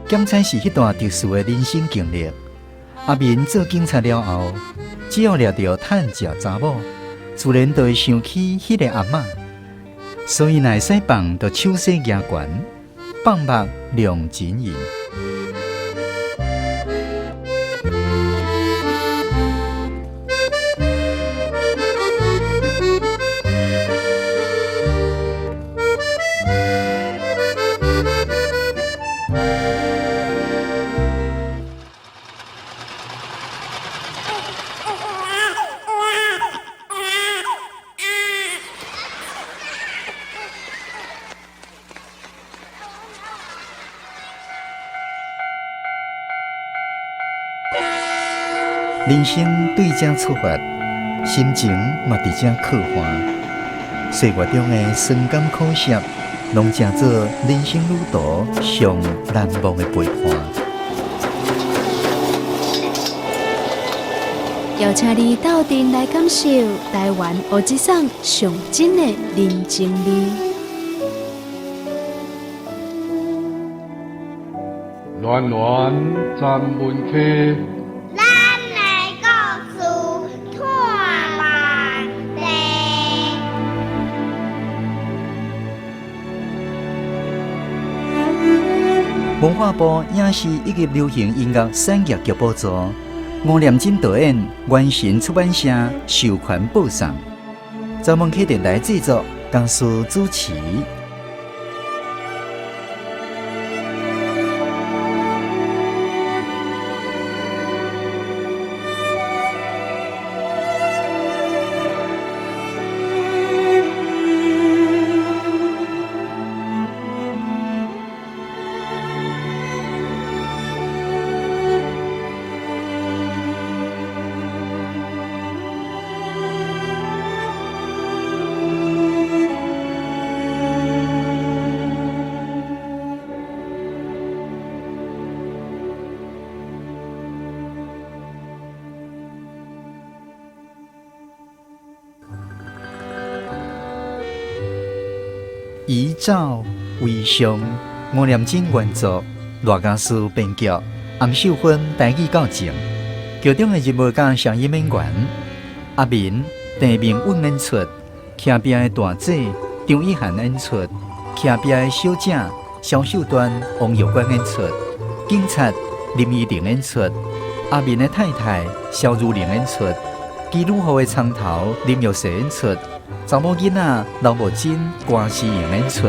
檢採是彼段特殊的人生經歷。阿明做警察了後，只要掠著趁食查某，自然就會想起彼个阿嬤。所以若會使放，就手勢舉懸，放目量真言。人生對這出發，心情嘛佇這刻畫。歲月中的酸甘苦澀，攏成做人生旅途上難忘的陪伴。邀請你鬥陣來感受台灣烏之桑上真的人情味。暖暖站门溪。咱的故事托万地。文化部影視以及流行音樂產業局補助，吳念真導演，元神出版社授權播送，周文啟電台製作，江蘇主持。以走為上，吳念真原作，賴家書編劇，洪秀芬台語教證。劇中的人物佮聲音演員阿明、鄭明允演出，騎兵的大姐張以涵演出，騎兵的小姐蕭秀端、王玉冠演出，警察林依玲演出，阿明的太太蕭如玲演出，基女號的苍頭林玉璽演出。查某囡仔劉慕貞、郭思穎演出。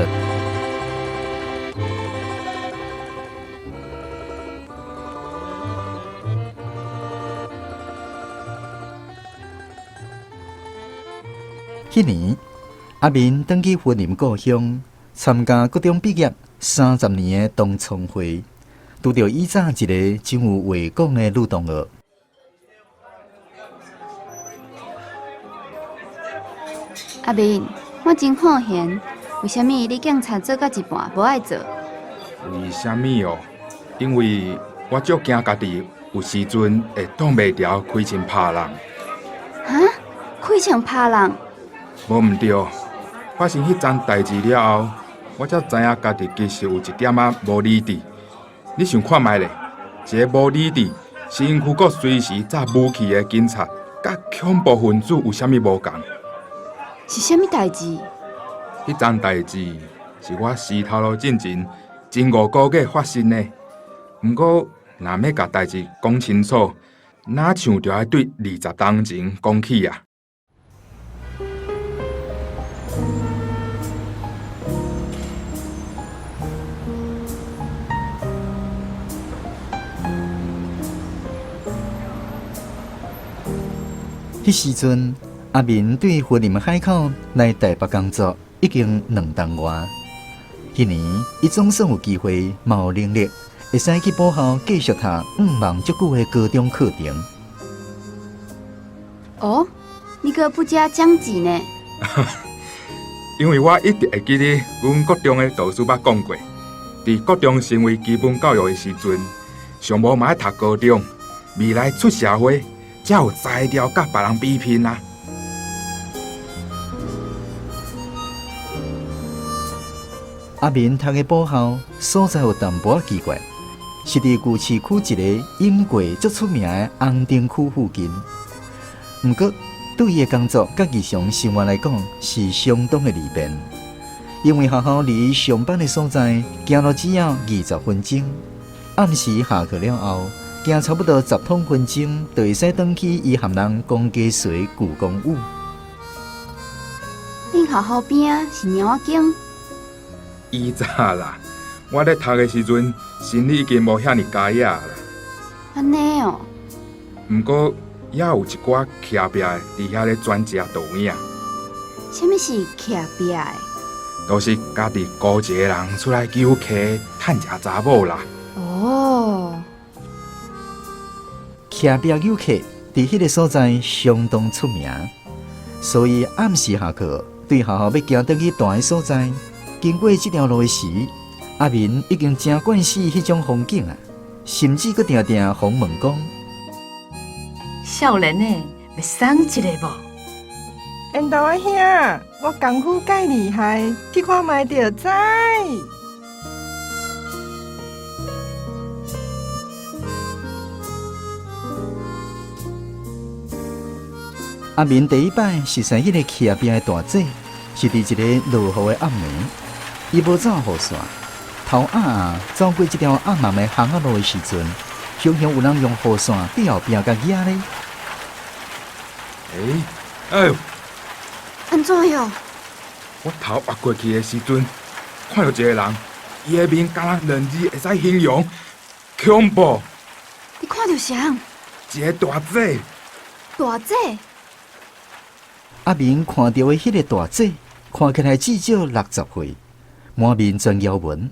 彼年，阿明轉去雲林故鄉參加國中畢業30年的同窗會，拄著以早一个真有話講的女同學。阿明，我真好閒，為啥物你警察做到一半無愛做？為啥物哦？因為我足驚家己有時陣會擋袂牢開槍拍人。哈？開槍拍人？無毋對，發生彼樁代誌了後，我才知影家己其實有一點仔無理智。你想看覓咧？一个無理智、身軀閣隨時紮武器的警察，佮恐怖分子有啥物無仝？是啥物代誌？彼樁代誌是我死頭路進前前5個月發生的。毋過，若欲共代誌講清楚，若像著愛對20冬前講起啊。彼時陣，阿明對雲林海口來台北工作已經2冬外。彼年，伊總算有機會，嘛有能力，會使去補校繼續讀向望足久的高中課程。哦，你閣不加講解呢？因為我一直會記得阮國中的導師捌講過，佇國中成為基本教育的時陣，上無嘛愛讀高中，未來出社會才有才調佮別人比拼啊！阿明讀的補校所在有淡薄仔奇怪，是佇舊市區一个飲過足出名的紅燈區附近。毋過，對伊的工作佮日常生活來講是相當的利便，因為學校離伊上班的所在行路只要20分鐘。暗時下課了後，行差不多10通分鐘，就會使轉去伊和人講家隨舊公寓。恁學校邊仔是貓仔間？以早啦，我咧讀的時陣，生理已經無遐爾佳仔啦。按呢哦。毋過，猶有一寡徛壁的佇遐咧專食倒影。啥物是徛壁的？就是家己孤一个人出來搝客趁食查某啦。哦。徛壁搝客佇彼个所在相當出名，所以暗時下課對學校欲行轉去蹛的所在，經過這條路的時，阿明已經誠慣勢彼種風景啊，甚至閣定定予問講：少年的，欲送一个無？緣投仔兄，我功夫蓋厲害，去看覓就知。阿明第一擺熟似彼个徛壁的大姐，是佇一个落雨的暗暝，伊無走雨傘，頭壓壓走過這條暗暗的巷仔路的時陣，雄雄有人用雨傘佇後壁共夯咧。欸，哎喲！按怎樣？我頭壓過去的時陣，看著一个人，伊的面敢若兩字會使形容，恐怖。你看著誰？一个大姐。大姐。阿明看著的彼个大姐，看起來至少60歲，滿面全腰紋，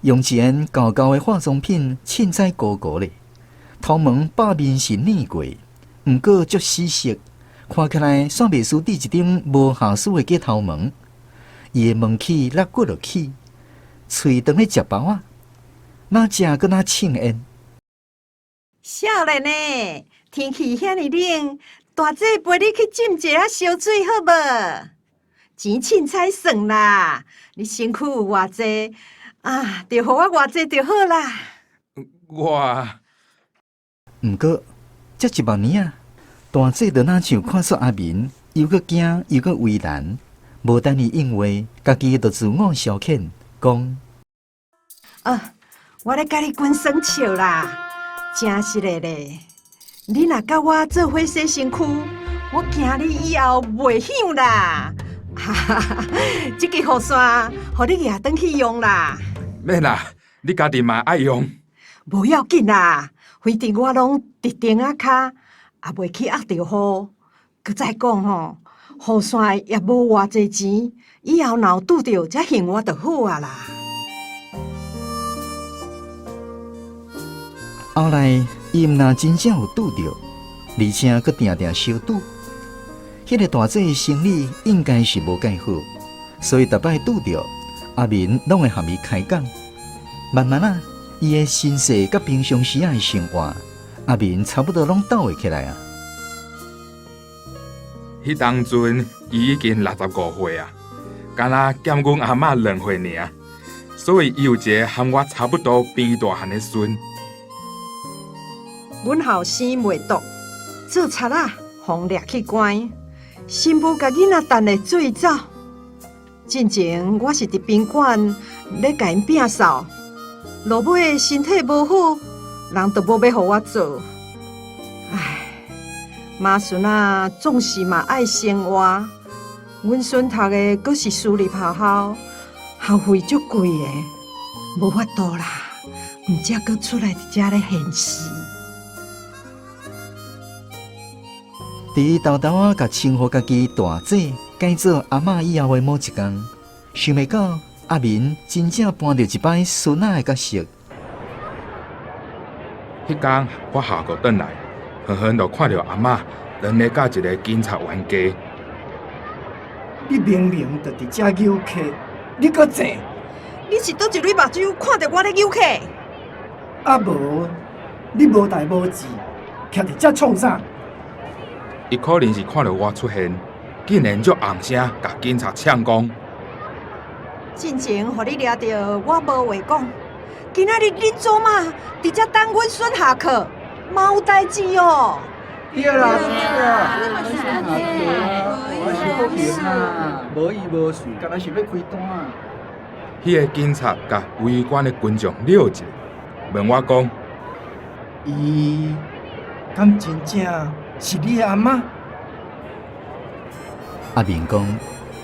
用一件厚厚的化妝品凊彩糊糊咧，頭毛百面是染過，毋過足死色，看起來煞袂輸佇一頂無瑕疵的假頭毛。伊的毛齒落骨落去，喙長咧食包仔，若食閣若凊煙。少年的，天氣遐爾冷，大姐陪你去浸一下燒水好無？錢凊彩算啦，你身軀有偌濟啊，就予我偌濟就好啦。我，毋過這一萬年啊，大姐就若像看出阿明又閣驚又閣為難，無等伊應話，家己就自我消遣，講：啊，我咧共你滾耍笑啦，誠實的咧。你若佮我做伙洗身軀，我驚你以後袂響啦。哈哈哈，這支雨傘，予你攑轉去用啦。免啦，你家己嘛愛用。無要緊啦，反正我攏佇頂仔跤，也袂去壓著雨。閣再講吼，雨傘也無偌濟錢，以後若有拄著才還我就好啊啦。後來，伊毋但真正有拄著，而且閣定定相拄。彼个大姐的生理應該是無蓋好，所以逐擺拄著阿明攏會和伊開講。慢慢仔，伊的身世佮平常時仔的生活，阿明差不多攏鬥會起來啊。彼當陣，伊已經65歲啊，敢若減阮阿嬤2歲爾，所以伊有一个和我差不多邊大漢的孫。阮後生袂毒，做賊仔，予掠去關，新婦共囡仔擲咧水走。進前我是佇賓館咧共𪜶摒掃，落尾身體無好，人就無欲予我做。唉，媽孫仔總是嘛愛生活，阮孫讀的閣是私立學校，學費足貴的，無法度啦，毋才閣出來佇遮咧現世。佇伊沓沓仔共稱呼家己大姐改做阿嬤以後的某一工，想袂到阿明真正扮著一擺孫仔的角色。彼工我下課轉來，遠遠就看著阿嬤躙咧佮一个警察冤家。你明明就佇遮搝客，你閣坐？你是佗一蕊目睭看著我咧搝客？啊無，你無代無誌，徛佇遮創啥？伊可能是看著我出現，竟然足唵聲共警察嗆講：進前予你掠著，我無話講。今仔日恁祖媽佇遮等阮孫下課，嘛有代誌哦。對啦對啦，我是好閒啊，無意無事，敢若是欲開單。彼个警察共圍觀的群眾尞一下，問我講：伊敢真正是你的阿嬤？阿明講，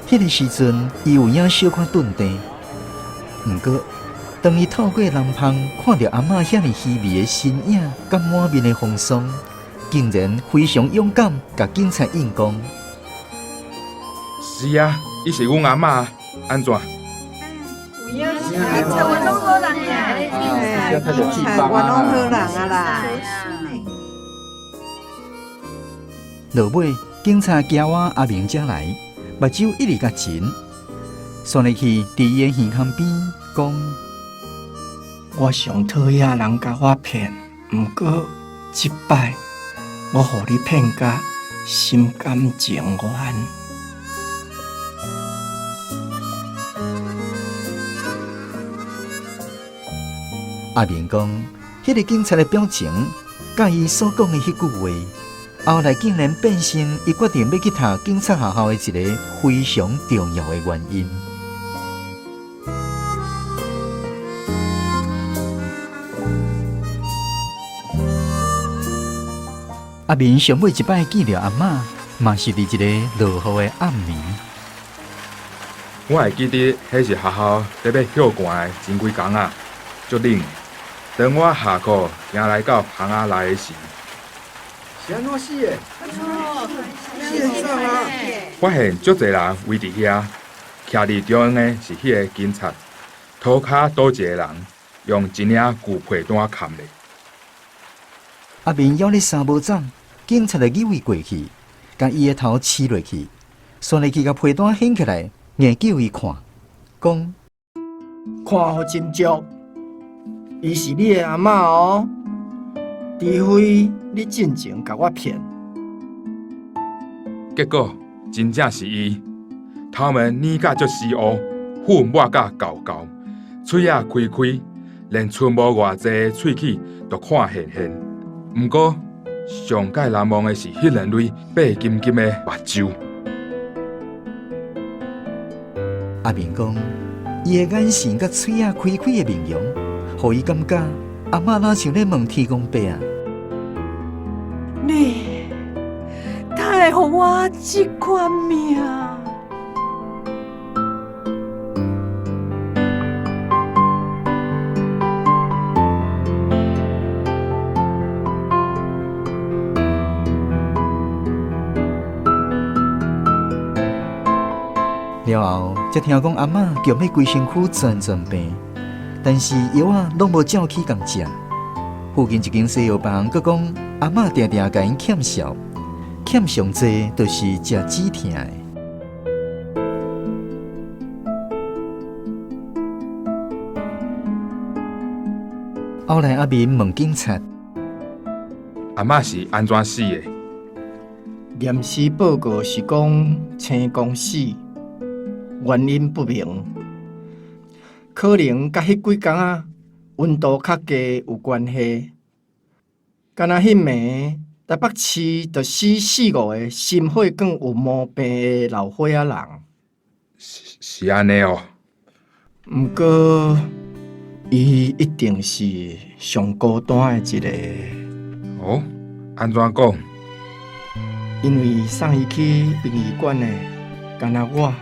彼个時陣伊有影小可頓定，毋過當伊透過籃篷看著阿嬤遐爾稀微的身影，佮滿面的風霜，竟然非常勇敢，共警察應講：是啊，伊是阮阿嬤，按怎？警察我攏好人啊，警察我攏好人啊啦。落尾，警察叫我阿明遮來，目睭一直共噙，煞入去佇伊的耳孔邊講：我上討厭人共我騙，毋過這擺我予你騙甲心甘情願。阿明講，彼个警察的表情，佮伊所講的彼句話，後來竟然變成伊決定欲去讀警察學校的一个非常重要的原因。阿明上尾一擺見著阿嬤，嘛是佇一个落雨的暗暝。我會記得，彼是學校咧欲歇寒的前幾工仔，足冷的。當我下課行來到棚仔內的時，是按怎死的？現場啊！發現足濟人圍佇遐，徛佇中央的是彼个警察，塗跤倒一個人，用一領舊被單崁咧。阿明猶咧衫無摠，警察就扭伊過去，共伊的頭拭落去，煞入去共被單掀起來，硬叫伊看，講看予真足，伊是你的阿嬤哦，除非你進前共我騙。結果真正是伊，頭毛染甲足死烏，粉抹甲厚厚，喙仔開開，連賰無偌濟的喙齒都看現現。毋過上蓋難忘的是彼兩蕊白金金的目睭。阿明講，伊的眼神佮喙仔開開的面容，予伊感覺阿嬤若像咧問天公伯啊。你哪會予我這款命？了後，才聽講阿嬤強欲規身軀全全病，但是藥仔攏無照起工食。附近一間西藥房閣講，阿嬤定定共𪜶欠數，欠上濟就是食止疼的。後來阿明問警察：阿嬤是按怎死的？驗屍報告是講青光死，原因不明，可能佮彼幾工仔溫度較低有關係。敢若彼暝台北市就死四五个心血管有毛病的老歲仔人。是按呢哦。毋過，伊一定是上孤單的一个。哦，按怎講？因為送伊去殯儀館的，敢若我、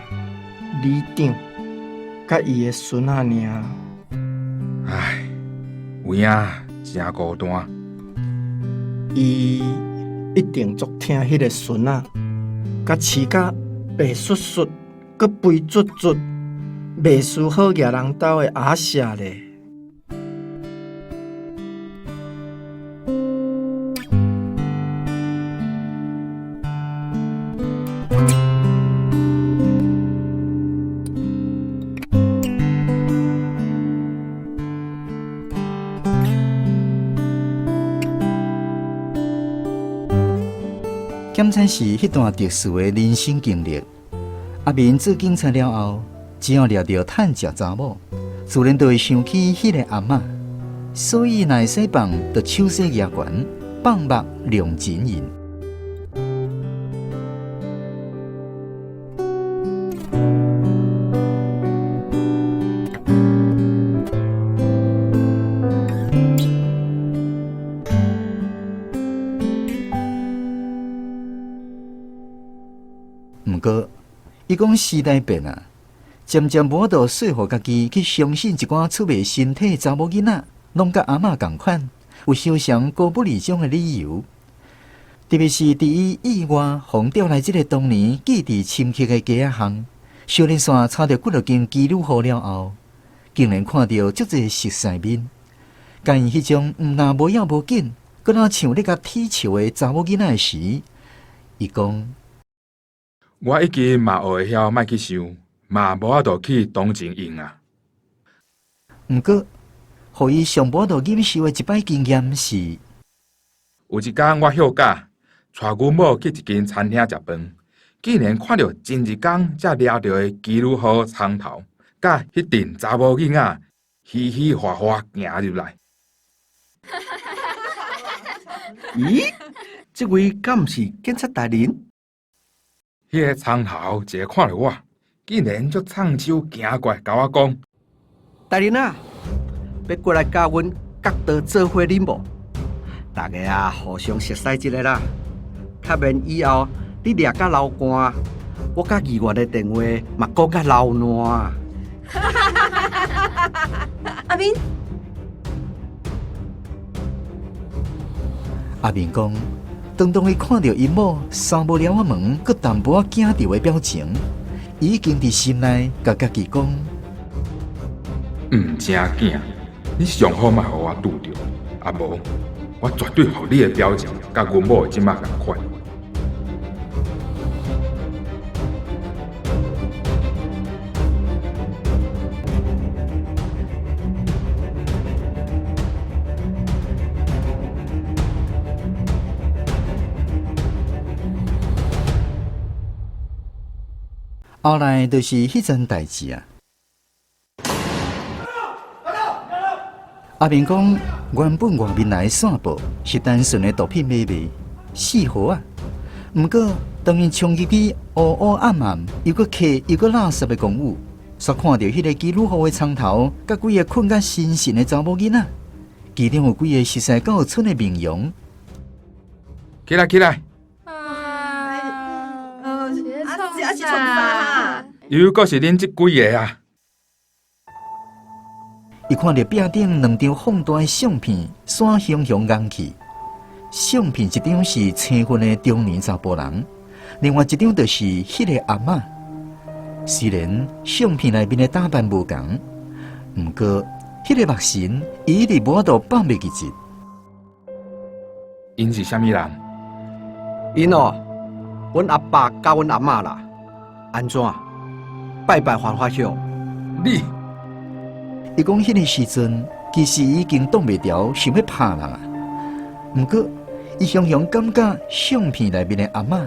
里長，佮伊的孫仔爾。唉，有影誠孤單。伊一定足疼彼个孫仔，共飼甲白雪雪，閣肥嘟嘟，袂輸好額人兜的阿舍咧。檢察是彼段特殊的人生經歷。阿明做警察了後，只要掠著趁食查某，自然就會想起彼个阿嬤。所以若會使放，就手勢舉懸，放目量真印。毋過，伊講時代變啊，漸漸無法度說服家己去相信一寡出賣身體的查某囡仔，攏佮阿嬤仝款，有受傷高不離種的理由。特別是佇伊意外予調來這个當年記佇深刻的街仔巷，小連線插著幾落間妓女號了後，竟然看著足濟熟似面，佮𪜶彼種毋但無要無緊，閣若像咧共踢笑的查某囡仔時，伊講。我已經嘛學會曉莫去想，嘛無法度去同情𪜶啊。毋過，予伊上無法度忍受的一擺經驗是，有一工我休假，帶阮某去一間餐廳食飯，竟然看著前一工才掠著的妓女號蔥頭，佮彼陣查某囡仔嘻嘻哈哈行入來。咦？這位敢毋是警察大人？彼个蔥頭一个看著我，竟然足藏手行過來，共我講：大人啊，欲過來佮阮角刀做伙啉無？大家啊，互相熟似一下啦。較免以後你掠甲流汗，我佮議員的電話嘛講甲流爛。阿明，阿明講。當當伊看著𪜶某三無了仔門，閣淡薄仔驚著的表情，伊已經佇心內共家己講：毋正囝，你上好莫予我拄著，啊無，我絕對予你的表情佮阮某的這馬仝款。後來就是彼陣代誌啊。阿明講，原本外面來散報是單純的毒品買賣，死好啊。毋過當𪜶衝入去烏烏暗暗，又閣客又閣垃圾的公寓，煞看著彼个妓女號的蔥頭，佮幾个睏甲神神的查某囡仔，其中有幾个熟似到賰的面容。起來起來！啊是創啥？又閣是恁這幾个啊！伊看著壁頂兩張放大的相片，煞雄雄硬去。相片一張是青雲的中年查埔人，另外一張就是彼个阿嬤。雖然相片內面的打扮無仝，毋過彼个目神，伊一直無法度放袂記得。𪜶是啥物人？𪜶哦，阮阿爸佮阮阿嬤啦。按怎？拜拜犯法許？你，伊講彼个時陣，其實已經擋袂牢，想欲拍人啊。毋過，伊雄雄感覺相片內面的阿嬤，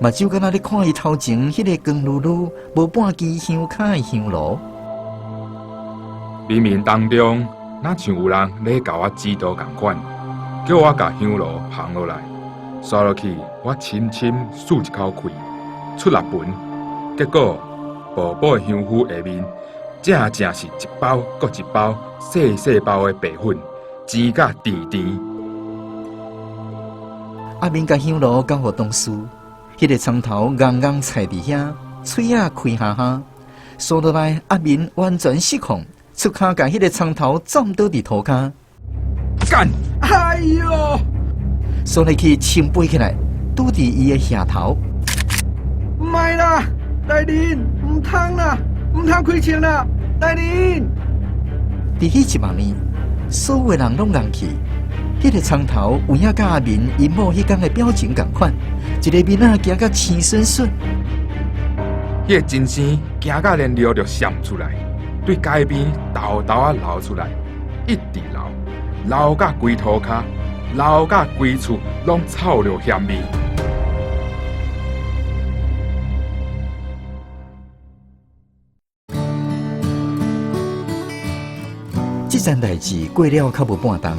目睭敢若咧看伊頭前彼个光滬滬、無半支香跤的香爐。冥冥當中，若像有人咧共我指導仝款，叫我共香爐捧落來，煞落去，我深深吸一口氣，出六盤，結果薄薄的香灰下面，正正是一包閣一包細細包的白粉，甜甲甜甜。阿明共香爐交予同事，彼个蔥頭硬硬踩佇遐，喙仔開哈哈，煞落來阿明完全失控，出跤共彼个蔥頭撞倒佇塗跤。幹！哎喲！煞落去穿飛起來，拄佇伊的額頭。毋愛啦，大人，毋通啦，毋通開槍啦，大人！佇彼一幕呢，所有人攏愣去。彼个蔥頭有影佮阿明𪜶某彼工的表情仝款，一个面仔驚甲青恂恂。彼个真生驚甲連尿都潲毋出來，對街邊沓沓仔流出來，一直流，流甲規塗跤，流甲規厝攏臭著鹹味。這件代誌過了較無半冬，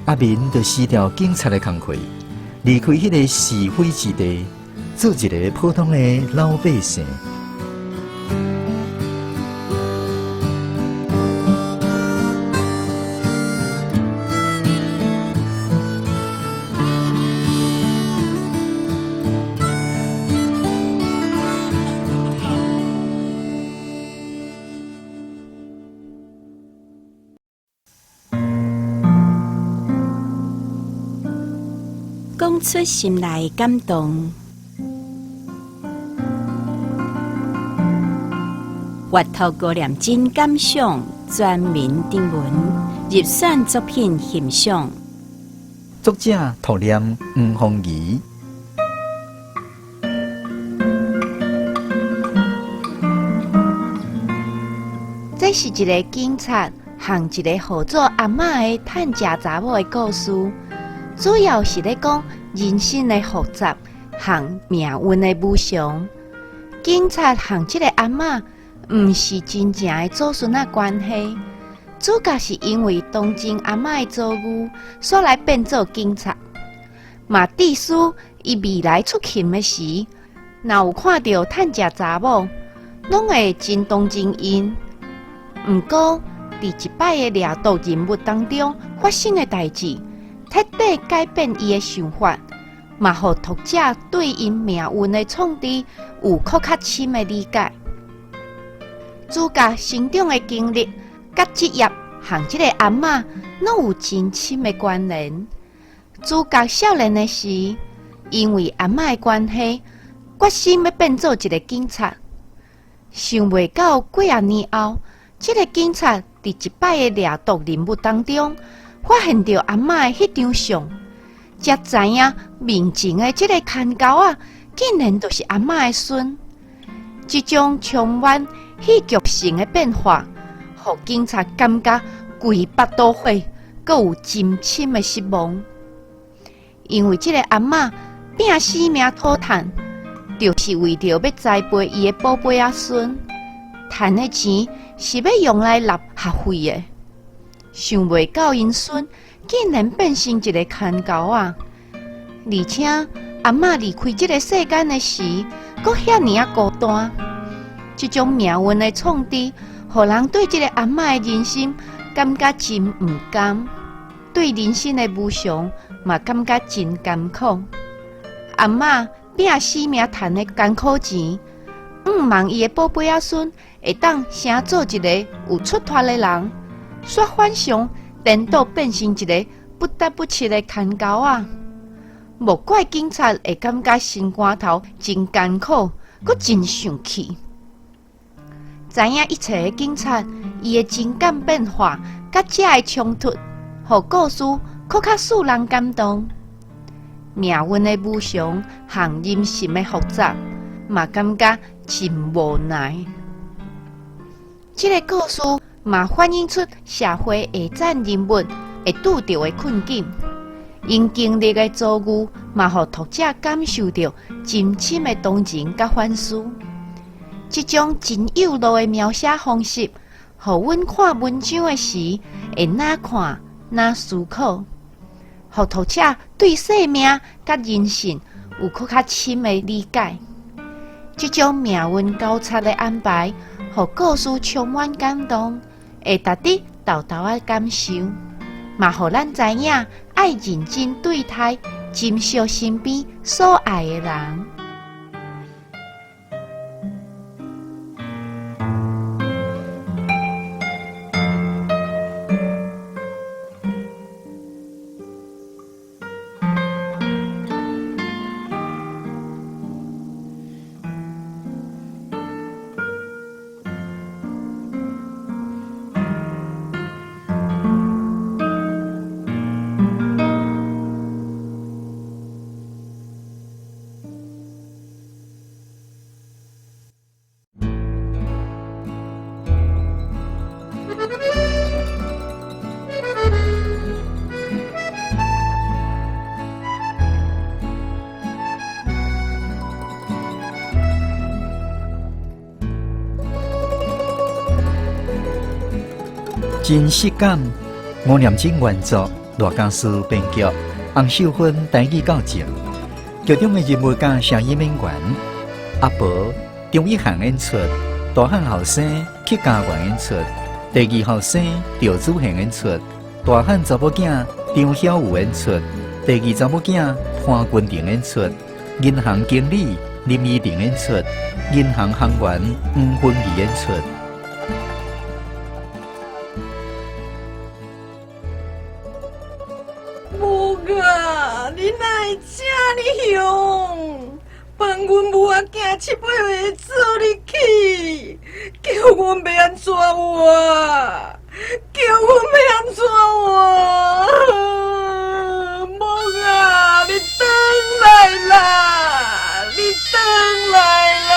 阿明就辭掉警察的工課，離開彼个是非之地，做一个普通的老百姓。講出心內感動，閱讀吳念真感想全民徵文入選作品欣賞。作者涂念黃鳳儀。這是一个警察和一个號做阿嬤的趁食查某的故事，主要是咧講人生的複雜和命運的無常。警察和這个阿嬤毋是真正的祖孫仔關係，主角是因為同情阿嬤的遭遇，所來變做警察。嘛，致使伊未來出勤的時，若有看著趁食查某，攏會真同情𪜶。毋過，佇一擺的掠毒任務當中發生的代誌，徹底改變伊的想法，嘛予讀者對𪜶命運的創治有閣較深的理解。主角成長的經歷，佮職業和這个阿嬤攏有真深的關聯。主角少年的時，因為阿嬤的關係，決心欲變做一个警察。想袂到幾仔年後，這个警察佇一擺的掠毒任務當中，發現著阿嬤的彼張相，才知影面前的這个牽狗仔，竟然就是阿嬤的孫。這種充滿戲劇性的變化，予警察感覺規腹肚火，閣有真深的失望。因為這个阿嬤拼死命討趁，就是為著欲栽培伊的寶貝仔孫，趁的錢是欲用來納學費的。想袂到𪜶孫竟然變成一个牽狗仔，而且阿嬤離開這个世間的時，閣遐爾仔孤單。這種命運的創治，予人對這个阿嬤的人生感覺真毋甘，對人生的無常嘛感覺真艱苦。阿嬤拼死命趁的艱苦錢，向望伊的寶貝仔孫會當成做一个有出脫的人，煞反常顛倒變成一个不得不飼的牽狗仔。莫怪警察會感覺心肝頭真艱苦，閣真生氣。知影一切的警察，伊的情感變化，佮遮的衝突，予故事閣較使人感動。命運的無常和人性的複雜，嘛感覺真無奈。這个故事嘛反映出社會下層人物會拄著的困境，𪜶經歷的遭遇，嘛予讀者感受著真深的同情佮反思。這種真幼路的描寫方式，予阮看文章的時，會哪看哪思考，予讀者對生命佮人性有閣較深的理解。這種命運交叉的安排，予故事充滿感動，會值得沓沓仔感受，嘛予咱知影愛認真對待、珍惜身邊所愛的人。真实感，吴念真原作，赖家书编剧，洪秀芬台语教正。剧中的人物佮声音演员：阿婆张一航演出，大汉后生曲家元演出，第二后生赵子恒演出，大汉查某囝张晓武演出，第二查某囝潘君婷演出，银行经理林依婷演出，银行行员黄芬仪演出。母啊，你哪会这呢凶？放阮母仔囝七八岁做入去，叫阮欲按怎活？叫阮欲按怎活？母啊，你转来啦！你转来啦！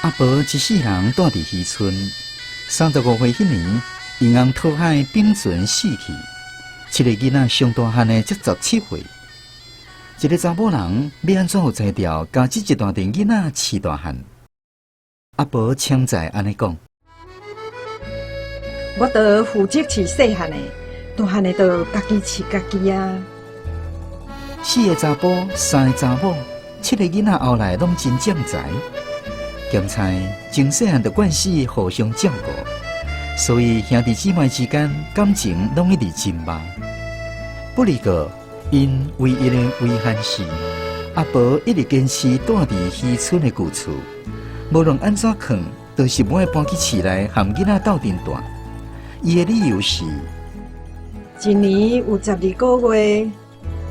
阿婆一世人住佇漁村，35歲彼年，𪜶翁討海秉存死去。七个囡仔上大漢的才17歲，一個查某人欲按怎有才調，共這一大陣囡仔飼大漢？阿婆強在按呢講：我著負責飼細漢的，大漢的就家己飼家己啊。四個查埔，三個查某，七個囡仔後來攏真將才。兼且從細漢就慣勢互相照顧，所以兄弟姊妹之間感情攏一直真密。不過，𪜶唯一的遺憾是，阿婆一直堅持住佇漁村的舊厝，無論按怎囥，都是無愛搬去市內和囡仔鬥陣蹛。伊的理由是：一年有12個月，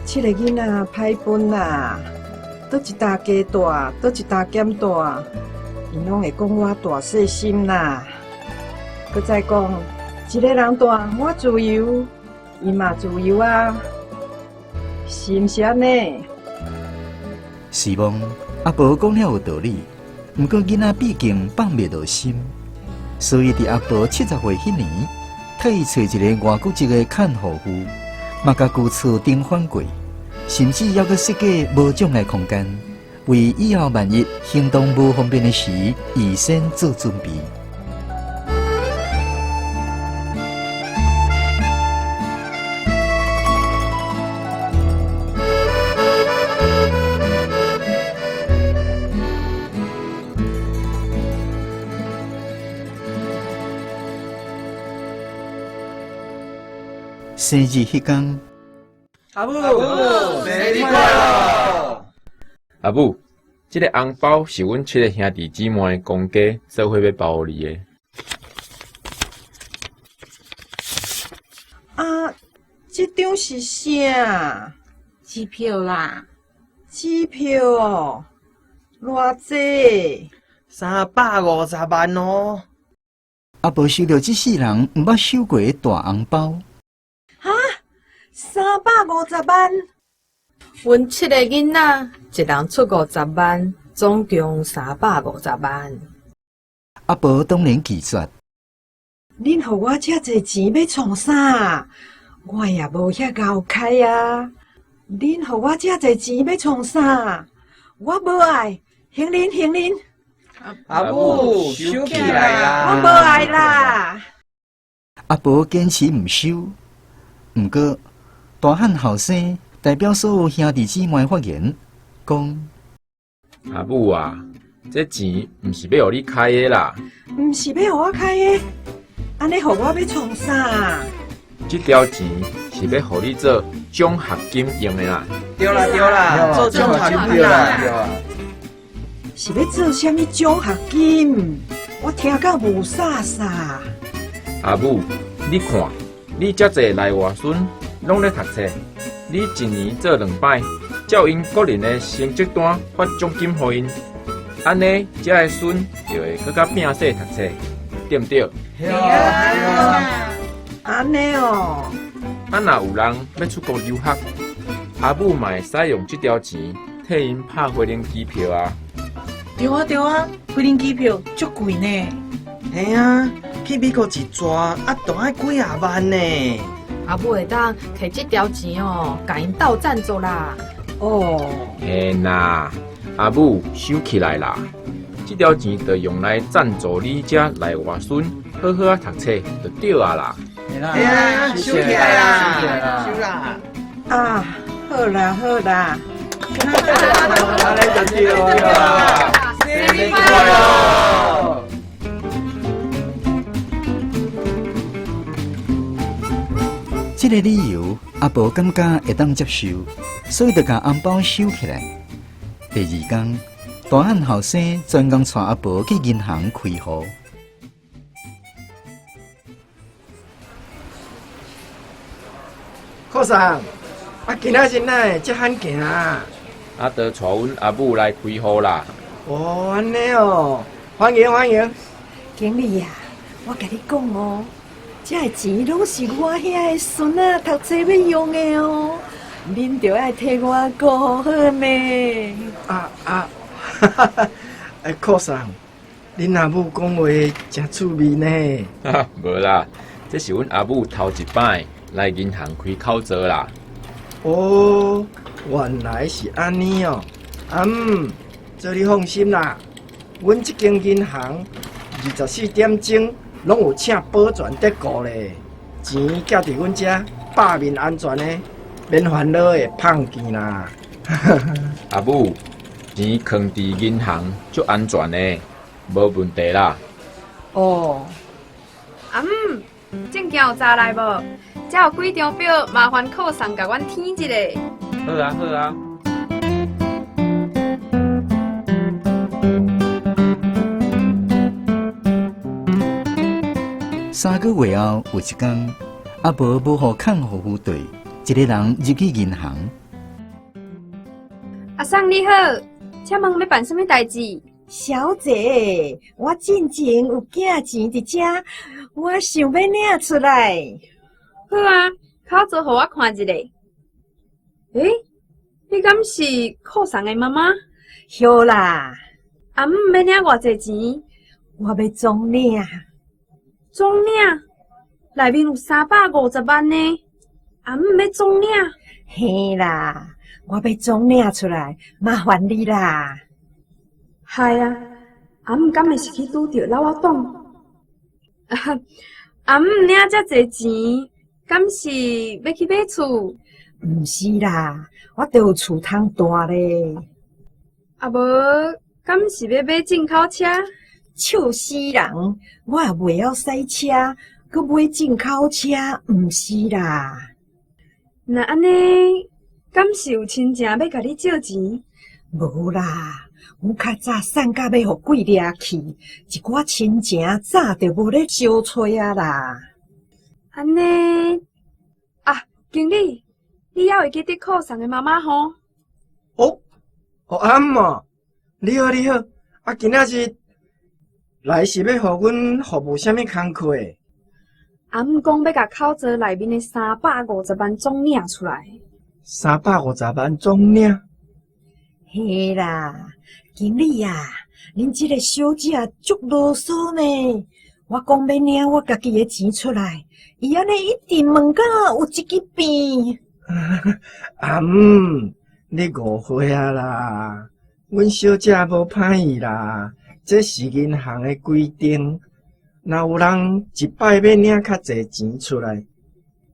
七個囡仔歹分啦，佗一擔加大，佗一擔減大。𪜶攏會講我大細心啦，閣再講，一个人蹛我自由，伊嘛自由啊，是毋是按呢？是罔阿婆講了有道理，毋過囡仔畢竟放袂落心，所以佇阿婆70歲彼年，替伊揣一个外國籍的看護婦，嘛共舊厝轉換過，甚至猶閣設計無障礙空間。為以後萬一行動無方便的時，預先做準備。生日彼工，阿母，生日快樂！阿母，這个紅包是阮七个兄弟姊妹公家做伙欲包予你的。啊，這張是啥？支票啦。支票哦，偌濟？350萬哦。阿婆收著這世人毋捌收過的大紅包。哈，350萬？阮七個囡仔，一人出50萬，總共350萬。阿婆當然拒絕。恁予我遮濟錢欲創啥？我也無遐𠢕開啊！恁予我遮濟錢欲創啥？我無愛，還恁還恁。阿母收起來啦！我無愛啦。阿婆堅持毋收，毋過大漢後生代表所有兄弟姊妹發言，講：阿母啊，這錢毋是欲予你開的啦，毋是欲予我開的，按呢予我欲創啥？這條錢是欲予你做獎學金用的啦。對啦對啦，做獎學金啦。是欲做啥物獎學金？我聽到霧煞煞。阿母，你看，你遮濟內外孫攏咧讀冊，你一年做兩擺，照𪜶個人的成績單發獎金予𪜶，按呢，遮的孫就會閣較拚勢讀冊，對毋對？對啊，按呢哦。啊，若有人欲出國留學，阿母嘛會使用這條錢替𪜶拍飛輪機票啊。對啊對啊，飛輪機票足貴呢。嘿啊，去美國一逝啊，都愛幾仔萬呢。阿母會當提這條錢哦，共𪜶鬥贊助啦。哦，嘿啦，阿母收起來啦，這條錢就用來贊助你遮內外孫好好仔讀冊就對啊啦。嘿啊，收起來啦，收啦。啊，好啦好啦。按呢就對啦，生日快樂！這個理由阿婆感覺會當接受，所以就共紅包收起來。第二工，大漢後生專工帶阿婆去銀行開戶。柯桑，啊，今仔日哪會遮罕行啊？啊，就帶阮阿母來開戶啦。哦，按呢哦，歡迎歡迎。經理啊，我共你講哦，這个錢攏是我遐个孫仔讀冊欲用的哦，恁著愛替我顧好呢。啊啊，哈哈哈！哎，柯桑，恁阿母講話誠趣味呢。無啦，這是阮阿母頭一擺來銀行開口座啦。哦，原來是按呢哦。阿姆，這你放心啦，阮這間銀行24點鐘攏有請保全佇顧咧，錢寄佇阮遮，百面安全的，免煩惱會碰見啦。阿母，錢囥佇銀行足安全的，無問題啦。哦，阿姆，證件有查來無？遮有幾張表，麻煩靠送共阮填一下。好啊，好啊。3個月後，有一天，阿婆無予看護夫綴，一个人入去銀行。阿桑你好，請問欲辦啥物代誌？小姐，我進前有寄錢佇遮，我想欲領出來。好啊，口座予我看一下。欸，你敢是靠送的媽媽？對啦。阿姆欲領偌濟錢？我欲總領。總領？內面有350萬呢。阿姆欲總領？嘿啦，我欲總領出來，麻煩你啦。係啊，阿姆敢會是去拄著老仔黨？阿姆領遮濟錢，敢是欲去買厝？毋是啦，我著有厝通住咧。啊無，敢是欲買進口車？笑死人！我也袂曉駛車，閣買進口車，毋是啦。若按呢，敢是有親情欲共你借錢？無啦，阮較早散甲欲予鬼掠去，一寡親情早就無咧相揣啊啦。按呢，啊，經理，你猶會記得靠送的媽媽吼？哦，哦阿姆哦，你好你好，啊今仔日來是欲予阮服務啥物工課？阿姆講欲共口座內面的350萬總領出來。350萬總領？嘿啦，經理啊，恁這个小姐足囉嗦呢。我講欲領我家己的錢出來，伊按呢一直問到有一支病。阿姆，你誤會啊啦，阮小姐無歹意啦，這是銀行的規定。若有人一擺欲領較濟錢出來，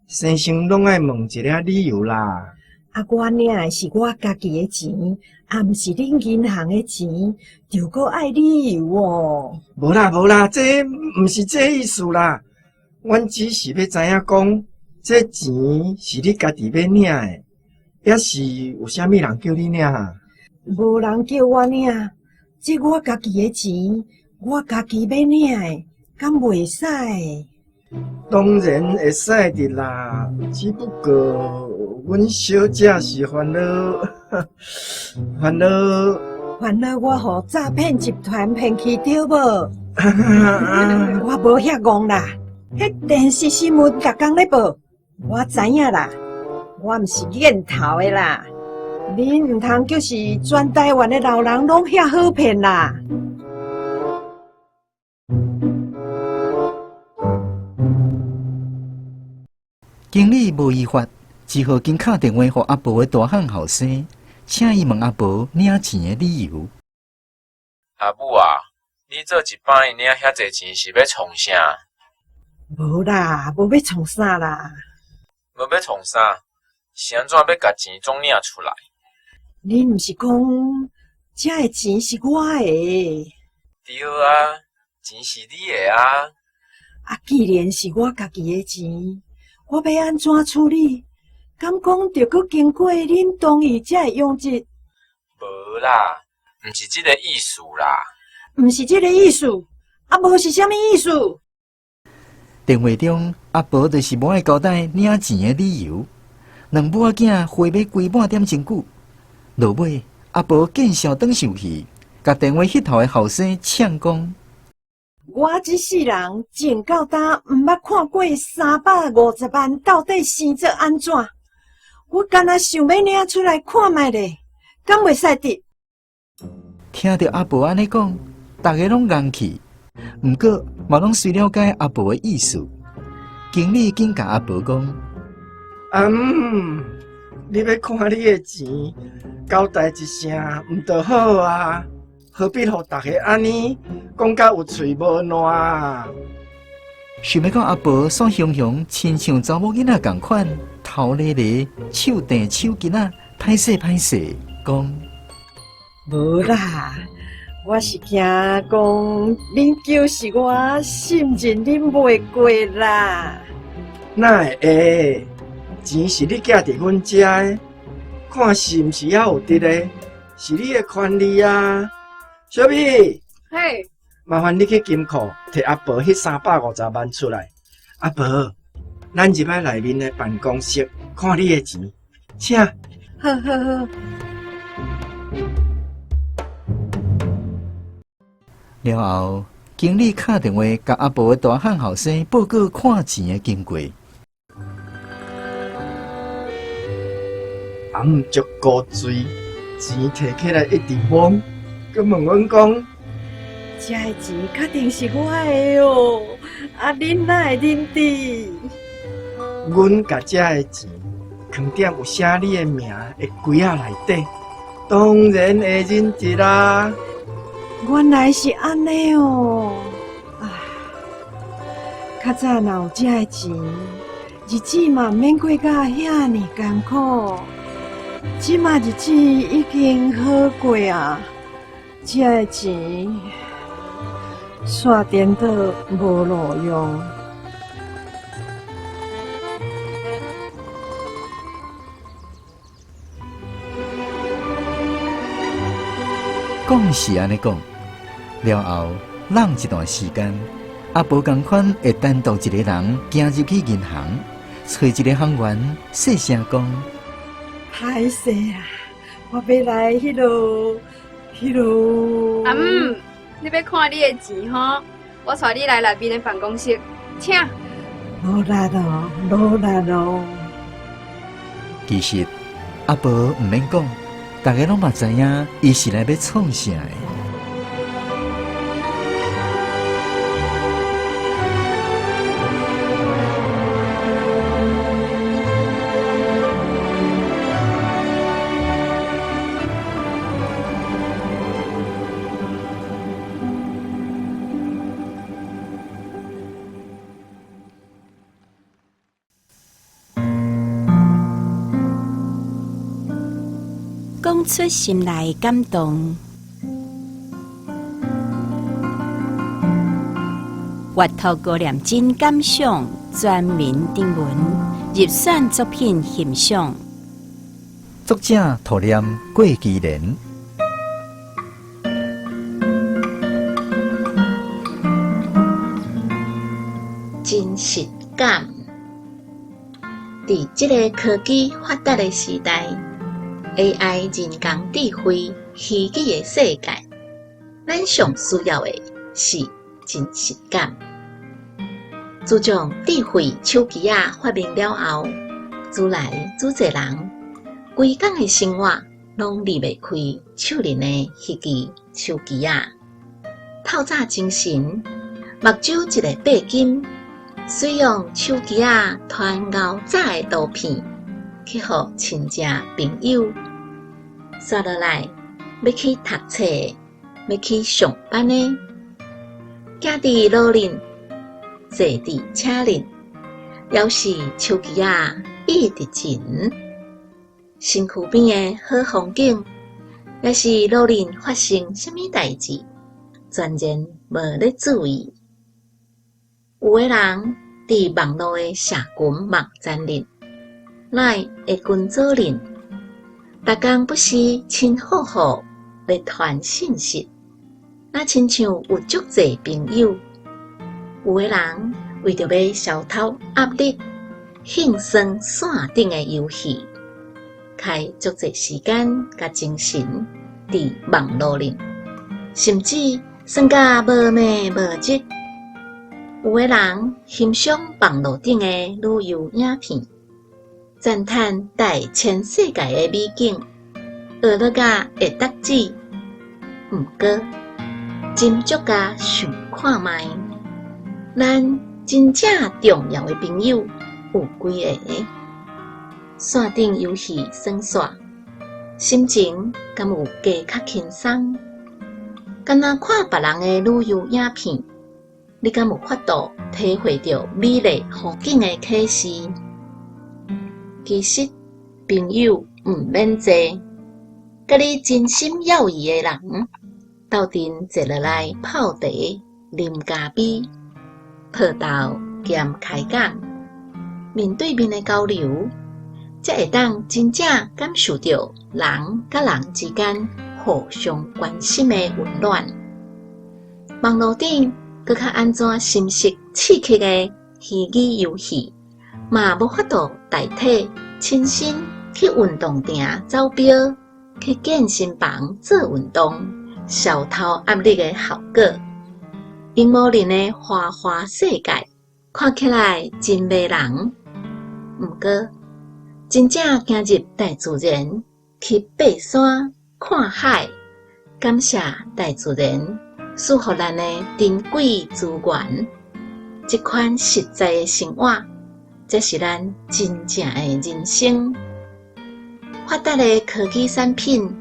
先生攏愛問一下理由啦。啊，我領的是我家己的錢，啊，毋是恁銀行的錢，就閣愛理由哦。無啦無啦，這毋是這意思啦。阮只是欲知影講，這錢是你家己欲領的，抑是有啥物人叫你領啊？無人叫我領，這我家己的錢，我家己欲領的，敢袂使？當然會使的啦，只不過阮小姐是煩惱，煩惱，煩惱我予詐騙集團騙去對無？我無遐戇啦，彼電視新聞逐工咧報，我知影啦，我毋是見頭的啦，恁毋通就是全台灣的老人攏遐好騙啦。经理無依法，只好緊敲電話予阿婆的大漢後生，請伊問阿婆領錢的理由。阿母啊，你做一擺領遐濟錢是欲創啥？無啦，無欲創啥啦。無欲創啥？是按怎欲共錢總領出來？你毋是講這个錢是我的？對啊，錢是你的啊。啊，既然是我家己的錢，我欲按怎處理？敢講著閣經過恁同意才會用得？無啦，毋是這个意思啦。毋是這个意思，啊，無是啥物意思？電話中，阿婆就是無愛交代領錢的理由。兩母仔囝回欲規半點鐘久，落尾阿婆見笑轉受氣，共電話彼頭的後生嗆講：我這世人從到今毋捌看過350萬到底生做按怎？我干焦想欲領出來看覓咧，敢袂使得？聽著阿婆按呢講，逐家攏愣去，毋過嘛攏隨了解阿婆的意思。經理緊共阿婆講：阿姆，你欲看你的錢，交代一聲毋就好啊？何必予逐家按呢講甲有喙無爛啊？想欲到阿婆煞雄雄，親像查某囡仔仝款，頭咧咧，手綴手巾仔，歹勢歹勢講：無啦，我是驚講恁舅是我信任恁袂過啦。哪會會？錢是你寄佇阮遮的，看是毋是猶有佇咧，是你的權利啊。小美，嘿，麻煩你去金庫提阿婆彼350萬出來。阿婆，咱入來內面的辦公室看你的錢，請。好好好。了後，經理敲電話共阿婆的大漢後生報告看錢的經過。阿姆足古錐，錢提起來一直摸，閣問阮講：這个錢確定是我的哦，啊，恁哪會認得？阮共這个錢囥佇有寫你的名的櫃仔內底，當然會認得啦。原來是按呢哦，唉，較早若有這个錢，日子嘛毋免過甲遐爾艱苦。這馬日子已經好過啊，這个錢煞顛倒無路用。講是按呢講，了後櫳一段時間，阿婆仝款會單獨一个人行入去銀行，揣一个行員，細聲講：歹勢啊，我欲來彼落，彼落。阿姆，你欲看你的錢吼？我帶你來內面的辦公室，請。努力哦，努力哦。其實阿婆毋免講，逐家攏嘛知影，伊是來欲創啥的。講出心內感動，閱讀高念真感想全民徵文入選作品欣賞。作者塗念郭其蓮。真實感，佇這个科技發達的時代，AI 人工智慧虛擬的世界，咱上需要的是真實感。自從智慧手機仔發明了後，愈來愈濟人，規工的生活攏離袂開手裡的彼支手機仔。透早精神，目睭一个閉緊，使用手機仔傳𠢕早的圖片去予親戚朋友。煞落來，欲去讀冊，欲去上班的，行佇路頂，坐佇車頂，猶是手機仔一直震。身軀邊的好風景，抑是路頂發生啥物代誌，全然無咧注意。有的人佇網路的社群網站裡，LINE 的群組裡，逐工不時親呼呼咧傳信息，若親像有足濟朋友。有的人為著欲消脫壓力，興耍線頂的遊戲，開足濟時間佮精神佇網路裡，甚至耍甲無暝無日。有的人欣賞網路頂的旅遊影片，讚嘆大千世界的美景，學落甲會得志。毋過，斟酌共想看覓，咱真正重要的朋友有幾个？線頂遊戲耍煞，心情敢有加較輕鬆？敢若看別人的旅遊影片，你敢有法度體會著美麗風景的啟示？其實朋友毋免濟，佮你真心友誼的人，鬥陣坐落來泡茶、啉咖啡、抱豆兼開講，面對面的交流，才會當真正感受著人佮人之間互相關心的溫暖。網路頂閣較按怎深色刺激的虛擬遊戲，嘛無法度代替親身去運動場走標、去健身房做運動、消脫壓力的效果。螢幕裡的花花世界看起來真迷人，毋過真正行入大自然去爬山、看海，感謝大自然賜予咱的珍貴資源，這款實在的生活，才是咱真正的人生。發達的科技產品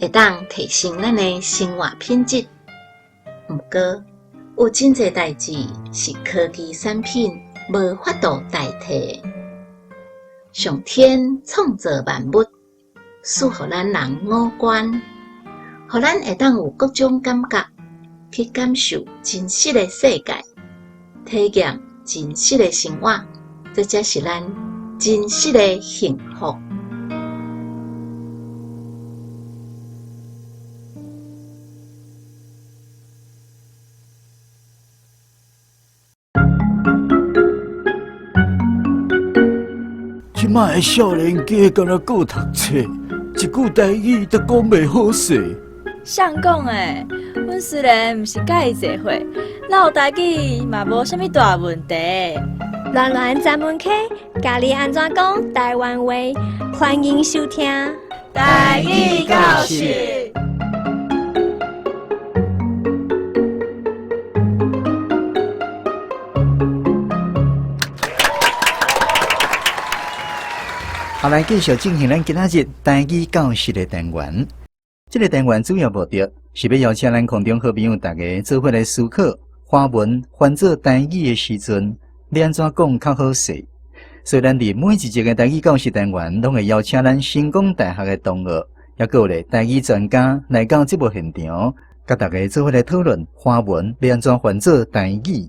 會當提升咱的生活品質，毋過有真濟代誌是科技產品無法度代替的。上天創造萬物，賜予咱人五官，予咱會當有各種感覺去感受真實的世界，體驗真實的生活，這才是咱真實的幸福。這擺的少年家敢若顧讀冊，一句台語都講袂好勢。誰講的？阮雖然毋是佮伊濟歲，嘹台語嘛無啥物大問題。巒巒專門課，教你按怎講台灣話，歡迎收聽。台語教室。好，來繼續進行咱今仔日台語教室的單元。這個單元主要目的是欲邀請咱空中好朋友大家做伙來思考，華文翻做台語的時陣，欲按怎講較好勢。所以，咱佇每一集的台語教室單元，攏會邀請咱成功大學的同學，抑閣有咧台語專家來到節目現場，佮大家做伙來討論華文欲按怎翻做台語。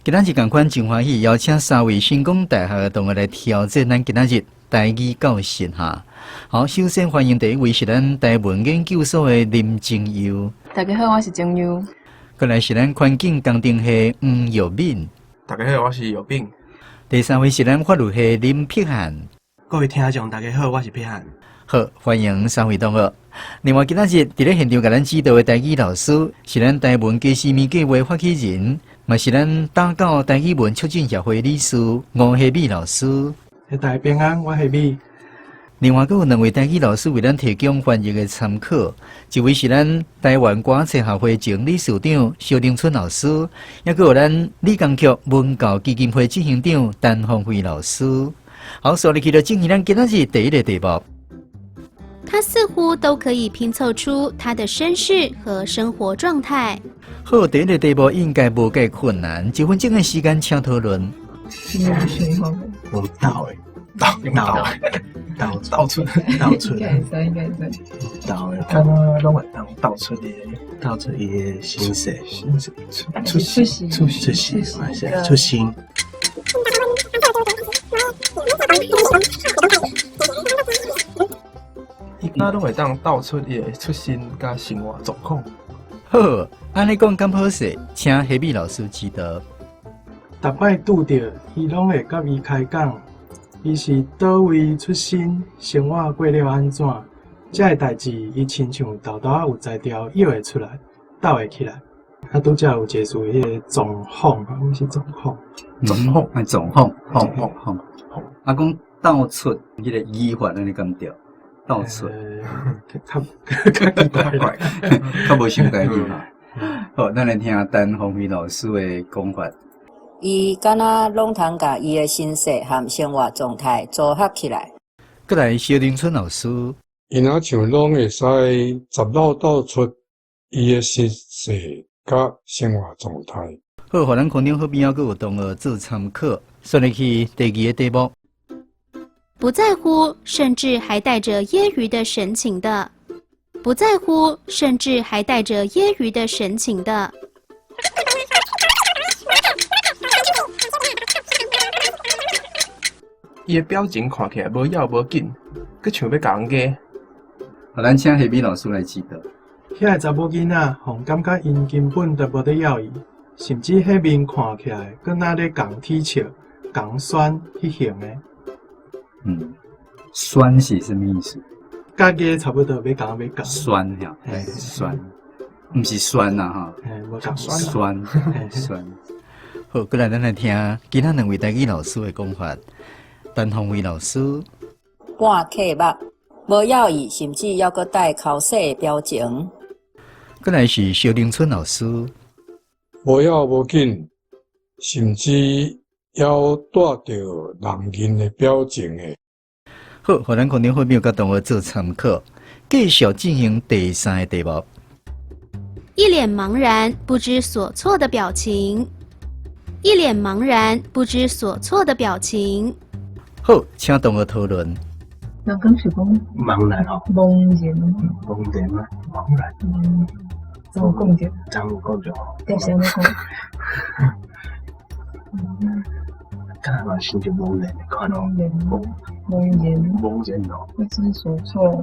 今仔日仝款真歡喜，邀請三位成功大學的同學來挑戰咱今仔日台語教室哈。好，首先歡迎第一位是咱台文研究所的林靜悠。大家好，我是靜悠。過來是咱環境工程系黃玉敏。大家好，我是玉敏。第三位是咱法律系林碧漢。各位聽眾，大家好，我是碧漢。好，歡迎三位同學。另外，今仔日佇咧現場共咱指導的台語老師是咱台文家私物計畫發起人，嘛是咱打狗台語文促進協會理事吳希美老師。大家平安，我希美。另外，閣有兩位台語老師為咱提供翻譯的參考，一位是咱臺灣歌冊學會前理事長蕭玲春老師，抑閣有咱李江菊文教基金會執行長陳鳳飛老師。好，所以去到進行咱今仔日第一个題目。他似乎都可以拼湊出他的身世和生活狀態。好，第一个題目應該無介困難，一分鐘的時間，請討論。無鬥的，鬥鬥鬥鬥出鬥出，應該應該鬥的，敢若攏會當鬥出伊的，鬥出伊的身世，身世出出世出出世嘛是出生。伊敢攏會當鬥出伊的出身佮生活狀況。好，按呢講敢好勢，請黑米老師指導。逐擺拄著，伊攏會佮伊開講，伊是佗位出身，生活過了按怎，這个代誌伊親像沓沓仔有才調搖會出來，鬥會起來。啊，拄才有一個詞，彼个狀況，毋是狀況，狀況，啊，狀況，況況啊，講鬥出彼个語法，按呢敢對？鬥出，較較較奇怪，較無想家己哈。好，咱來聽陳鳳飛老師的講法。伊敢若攏通共伊的身世和生活狀態組合起來。閣來蕭玲春老師，伊若像攏會使十漏鬥出伊的身世佮生活狀態。好，予咱空中好朋友閣有同學做參考，煞入去第二個題目。不在乎，甚至還帶着揶揄的神情的；不在乎，甚至還帶着揶揄的神情的。伊的表情看起來無要無緊，閣像欲共人家。好，咱請黑米老師來指導。遐个查某囡仔，予人感覺𪜶根本就無咧要伊，甚至彼面看起來，閣若咧共恥笑、共酸彼型的。嗯，酸是啥物意思？佮家差不多，欲共欲共。酸呀，酸，毋是酸啊，哈。無共酸，酸。好，閣來咱來聽其他兩位台語老師的講法。陳鳳飛老師，半刻目，無要伊，甚至猶閣帶剾洗的表情。閣來是蕭玲春老師，無要無緊，甚至猶帶著弄人的表情的。好，予咱空中好朋友佮同學做參考，繼續進行第三個題目。一臉茫然、不知所措的表情，一臉茫然、不知所措的表情。好，請同學討論。人講是講茫然哦，茫然，茫然啊，茫然。嗯，怎有講著？怎有講著？對，是按呢講。敢嘛是就茫然的款哦，茫然，茫然哦，不知所措。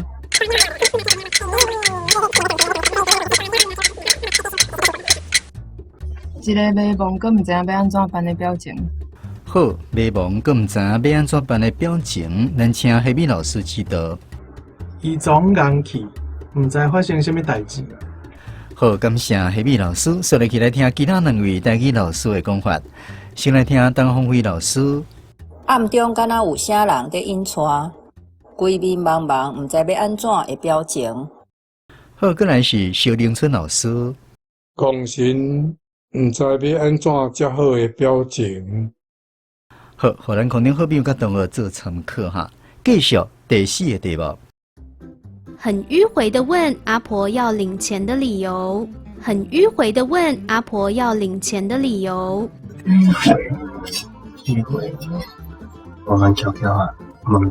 一個迷茫，閣毋知影欲按怎辦的表情。好，迷茫，閣毋知影欲按怎辦的表情，咱請黑米老師指導。伊總戇去，毋知發生啥物代誌。好，感謝黑米老師。煞落去來聽其他兩位台語老師的講法。先來聽陳鳳飛老師。暗中敢若有啥人佇引帶，規面茫茫，毋知欲按怎的表情。好，閣來是蕭玲春老師。講神毋知欲按怎才好的表情。好，予咱空中好朋友佮同學做參考哈。繼續第四個題目。很迂迴的問阿婆要領錢的理由。很迂迴的問阿婆要領錢的理由。迂迴，迂迴，彎彎翹翹啊，問，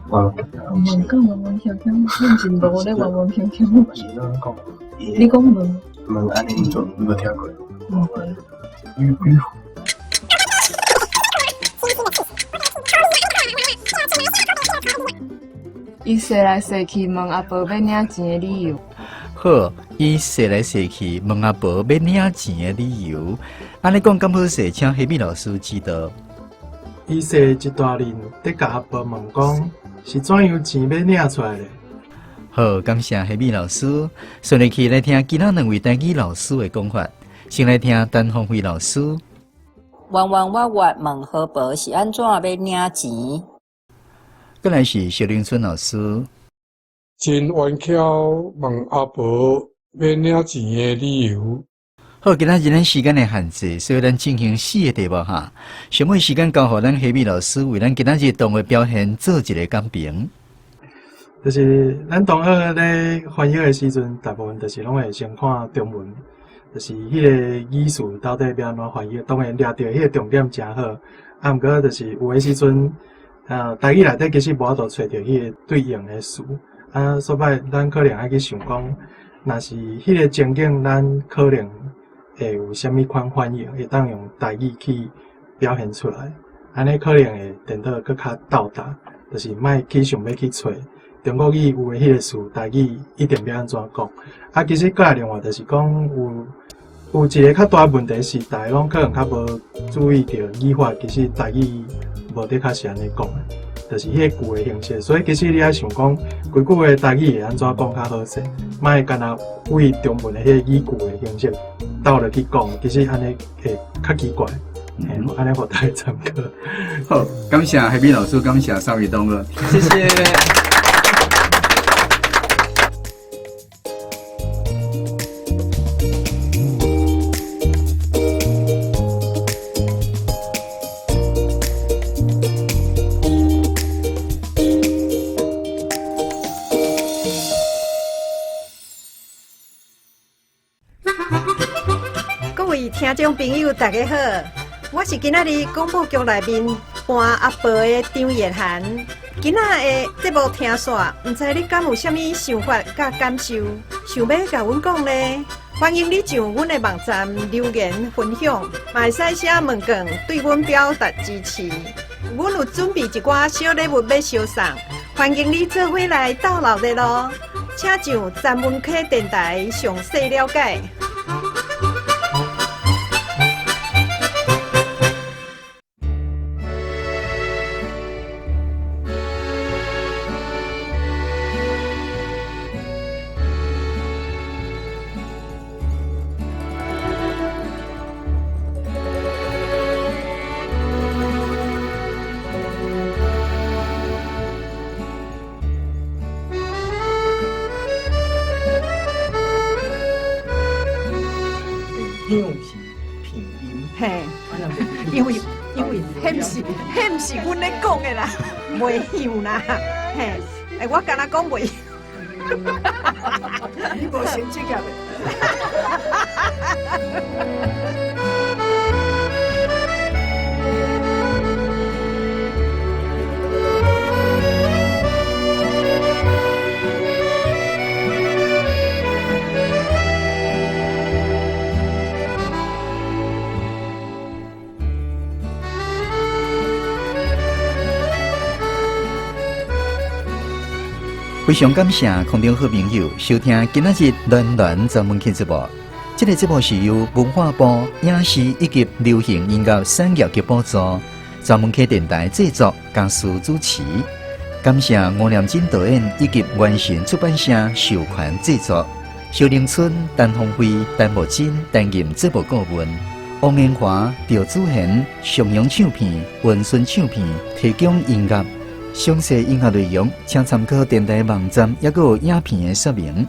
彎問講彎彎翹翹，阮真無咧彎彎翹翹。你講問？問按呢做，你無聽過？無過。迂迂。伊踅來踅去問阿婆欲領錢的理由。好，伊踅來踅去問阿婆欲領錢的理由。按呢講敢好勢，請黑米老師指導。伊踅一大輪，佇共阿婆問講是怎樣錢欲領出來的。好，感謝黑米老師。煞落去來聽其他兩位台語老師的講法。先來聽陳鳳飛老師。彎彎彎彎問何婆是按怎欲領錢？閣來是蕭玲春老師。真冤巧問阿婆欲領錢的理由。好，今仔日咱時間的限制，所以咱進行四个題目哈。上尾時間交予咱黑米老師為咱今仔日動畫表現做一个講評。就是咱同學咧翻譯的時陣，大部分就是攏會先看中文，就是彼個語詞到底欲按怎翻譯，當然掠著彼个重點誠好。啊，毋過就是有的時陣，台語內底其實無法度揣著彼个對應的詞，啊，所擺咱可能愛去想講，若是彼个情景，咱可能會有啥物款反應，會當用台語去表現出來，按呢可能會顛倒閣較到達，就是莫去想欲去揣中國語有的彼个詞，台語一定欲按怎講。啊，其實閣來另外就是講有一个較大的問題是，逐个攏可能較無注意著語法，其實台語無的確是按呢講的，就是彼个句的形式。所以其實你愛想講，規句話台語會按怎講較好勢，莫干焦為中文的彼个語句的形式倒落去講，其實按呢會較奇怪。按呢予大家參考。好，感謝海斌老師，感謝三位同學，謝謝。各位聽眾朋友，大家好，我是今仔日廣播劇內面扮阿婆的張葉涵。今仔的節目聽煞，毋知你敢有啥物想法佮感受，想欲共阮講呢？歡迎你上阮的網站留言分享，嘛會使寫問卷對阮表達支持。阮有準備一寡小禮物欲相送，歡迎你做伙來鬥鬧熱囉。請上曾文溪電台詳細了解。響是片音，嘿，因為彼毋是阮咧講的啦，袂響啦，嘿，欸，我敢若講袂響。你無成績啊？非常感謝空中好朋友收聽今仔日暖暖專門劇節目。這个節目是由文化部影視以及流行音樂產業局補助，專門客電台製作，江蘇主持。感謝吳念真導演以及完成出版社授權製作。蕭玲春、陳鳳飛、陳木真擔任節目顧問，王延華、趙祖賢、上揚唱片、文順唱片提供音樂。詳細音樂內容，請參考電台網站，抑閣有影片的說明。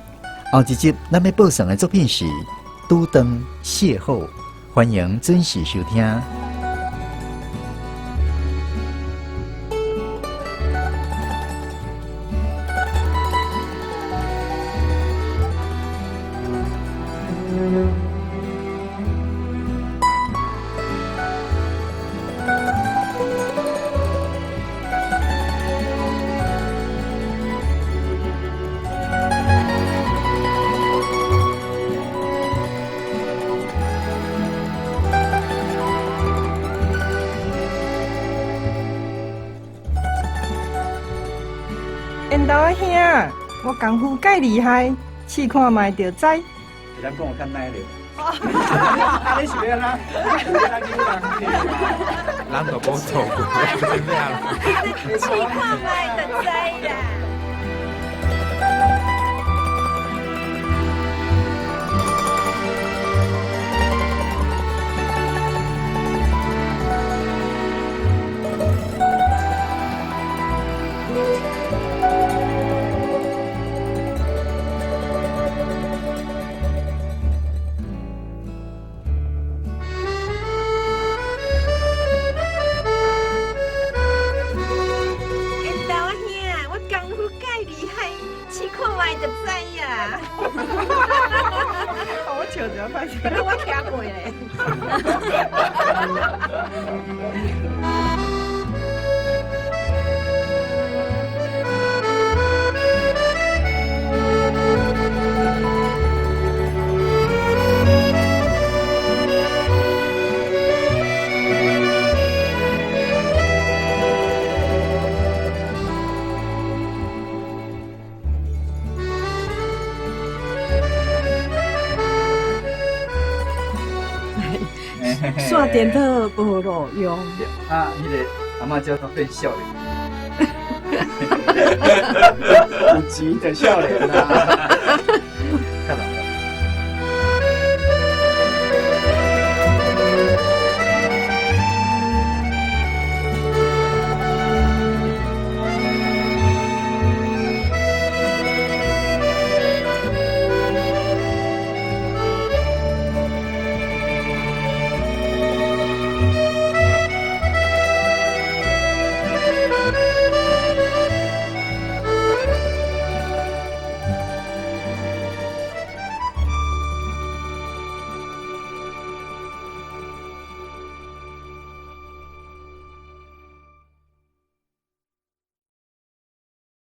後一集咱欲播送的作品是《拄轉邂逅》，歡迎準時收聽。緣投的兄，我功夫介厲害，試看覓就知。咱講有較奶咧。啊，你是欲按怎？咱都無做過，真正。試看覓就知啦。就知啊。我笑著歹势，我聽過咧。线电脑无路用。啊，彼个阿嬷叫做变少年，有钱就少年啦。